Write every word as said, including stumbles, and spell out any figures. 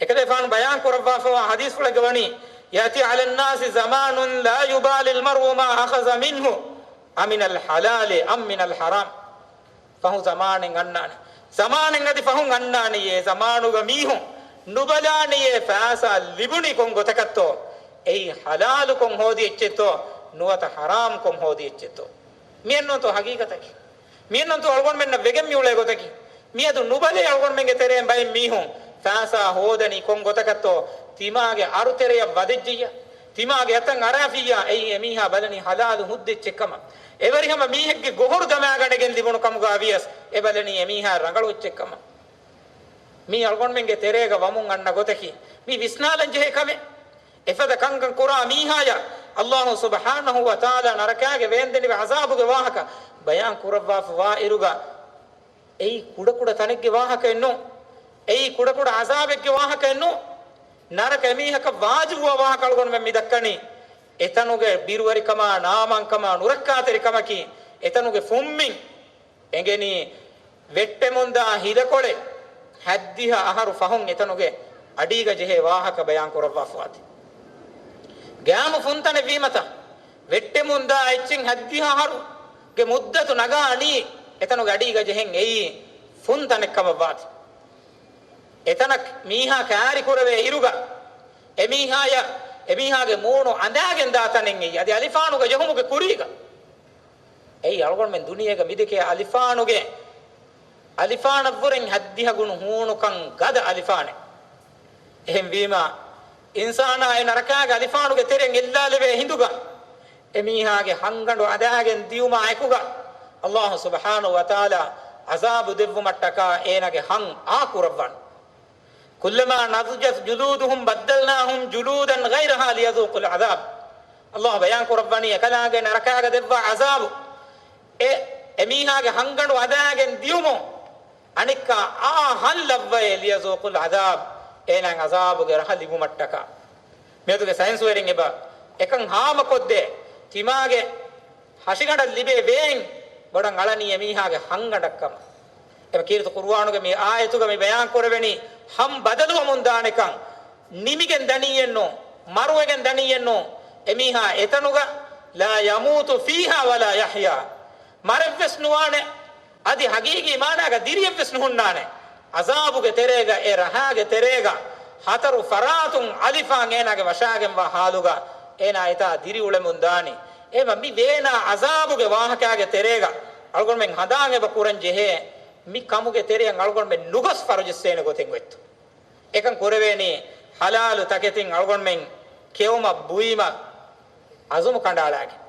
އެކަލޭފާނު ބަޔާން ކުރައްވާފަވާ ޙަދީޘްފުޅެއްގަ ވަނީ، يأتي على الناس زمان لا يبالي المرء ما أخذ منه أمن الحلال أم من الحرام. ފަހު ޒަމާނެއް އަންނާނެ. ޒަމާނެއް އަދި ފަހުން އަންނާނެޔޭ، ޒަމާނުގަ މީހުން ނުބަލާނެޔޭ ފައިސާ ލިބުނީ ކޮން ގޮތަކަށްތޯ؟ އެއީ ޙަލާލުކޮށް ހޯދި އެއްޗެއްތޯ؟ ނުވަތަ ޙަރާމްކޮށް ހޯދި އެއްޗެއްތޯ؟ މިއެއްނޫންތޯ ޙަޤީޤަތަކީ؟ މިއެއްނޫންތޯ އަޅުގަނޑުމެންނަށް ވެގެން މިއުޅޭ ގޮތަކީ؟ މިއަދު ނުބަލޭ އަޅުގަނޑުމެންގެ ތެރެއިން ބައެއް މީހުން ފައިސާ ހޯދަނީ ކޮން ގޮތަކަށްތޯ؟ ތިމާގެ އަރުތެރެޔަށް ވަދެއްޖިއްޔާ، ތިމާގެ އަތަށް އަރާފިއްޔާ، އެއީ އެމީހާ ބަލަނީ ޙަލާލު ހުއްދަ އެއްޗެއްކަމަށް. އެވަރިހަމަ މީހެއްގެ ގޮހޮޅު ދަމާގަނެގެން ލިބުނު ކަމުގަ ވިޔަސް އެ ބަލަނީ އެމީހާ ރަނގަޅު އެއްޗެއްކަމަށް. މީ އަޅުގަނޑުމެންގެ ތެރޭގަ ވަމުން އަންނަ ގޮތަކީ، މީ ވިސްނާލަން ޖެހޭ ކަމެއް. އެފަދަ ކަންކަން ކުރާ މީހާޔަށް އައްލާހު ސުބްޙާނަހު ވަތަޢާލާ ނަރަކާގެ ވޭންދެނިވި ޢަޛާބުގެ ވާހަކަ ބަޔާން ކުރައްވާފަވާ އިރުގަ، އެއީ ކުޑަކުޑަ ތަނެއްގެ ވާހަކައެއް ނޫން. އެއީ ކުޑަކުޑަ ޢަޛާބެއްގެ ވާހަކައެއް ނޫން. ނަރަކަ އެމީހަކަށް ވާޖިބުވާ ވާހަކަ އަޅުގަނޑުމެން މި ދައްކަނީ. އެތަނުގެ ބިރުވެރިކަމާ، ނާމާންކަމާ، ނުރައްކާތެރިކަމަކީ، އެތަނުގެ ފުންމިން އެނގެނީ ވެއްޓެމުންދާ ހިލަކޮޅެއް ހަތްދިހަ އަހަރު ފަހުން އެތަނުގެ އަޑީގަ ޖެހޭ ވާހަކަ ބަޔާން ކުރައްވާފައިވާތީ. ގައިމު ފުންތަނެއް ވީމަތާ، ވެއްޓެމުންދާ އެއްޗެއް ހަތްދިހަ އަހަރުގެ މުއްދަތު ނަގާނީ އެތަނުގެ އަޑީގަ ޖެހެން އެއީ ފުންތަނެއްކަމަށްވާތީ. އެތަނަށް މީހާ ކާރިކުރެވޭ އިރުގަ، އެމީހާޔަށް އެމީހާގެ މޫނު އަނދާގެން ދާ ތަނެއް އެއީ. އަދި އަލިފާނުގަ ޖެހުމުގެ ކުރީގަ. އެއީ އަޅުގަނޑުމެން ދުނިޔޭގަ މިދެކޭ އަލިފާނުގެ، އަލިފާނަށްވުރެން ހަތްދިހަ ގުނު ހޫނުކަން ގަދަ އަލިފާނެއް. އެހެންވީމާ، އިންސާނާ އެ ނަރަކާގެ އަލިފާނުގެ ތެރެއިން އެއްލާލެވޭ ހިނދުގަ، އެމީހާގެ ހަންގަނޑު އަނދާގެން ދިޔުމާ އެކުގަ، އައްލާހު ސުބްޙާނަހު ވަތަޢާލާ ޢަޛާބު ދެއްވުމަށްޓަކާ އޭނާގެ ހަން އާކުރައްވާނެ. كلما نضجت جلودهم بدلناهم جلودا غيرها ليذوقوا العذاب. އައްލާހު ބަޔާން ކުރައްވަނީ އެކަލާނގެ ނަރަކާގަ ދެއްވާ ޢަޛާބު. އެ، އެމީހާގެ ހަންގަނޑު އަނދާގެން ދިޔުމުން އަނެއްކާ އާ ހަން ލައްވައޭ، ليذوقوا العذاب، އޭނާ ޢަޛާބުގެ ރަހަ ލިބުމަށްޓަކާ. މިއަދުގެ ސައިންސުވެރިން އެބަ އެކަން ހާމަކޮށްދޭ، ތިމާގެ ހަށިގަނޑަށް ލިބޭ ވޭން ބޮޑަށް އަޅަނީ އެމީހާގެ ހަންގަނޑަށްކަމަށް. އެބަ ކީރިތި ޤުރުއާނުގެ މި އާޔަތުގަ މި ބަޔާން ކުރެވެނީ ހަން ބަދަލުވަމުން ދާނެކަން. ނިމިގެން ދަނީއެއްނު، މަރުވެގެން ދަނީއެއްނު، އެމީހާ އެތަނުގަ لا يموت فيها ولا يحيا. މަރެއްވެސް ނުވާނެ، އަދި ހަގީގީ މާނާގަ ދިރިއެއްވެސް ނުހުންނާނެ. ޢަޛާބުގެ ތެރޭގަ، އެ ރަހާގެ ތެރޭގަ، ހަތަރު ފަރާތުން އަލިފާން އޭނާގެ ވަށާގެންވާ ޙާލުގަ، އޭނާ އެތާ ދިރިއުޅެމުން ދާނީ. އެބަ މި ވޭނާ ޢަޛާބުގެ ވާހަކާގެ ތެރޭގަ އަޅުގަނޑުމެން ހަނދާން އެބަ ކުރަން ޖެހޭ، މި ކަމުގެ ތެރެއަށް އަޅުގަނޑުމެން ނުގޮސް ފަރުޖެއްސޭނެ ގޮތެއް އޮތްތޯ. އެކަން ކުރެވޭނީ ޙަލާލު ތަކެތިން އަޅުގަނޑުމެން ކެއުމަށް ބުއިމަށް އަޒުމު ކަނޑައަޅާގެން.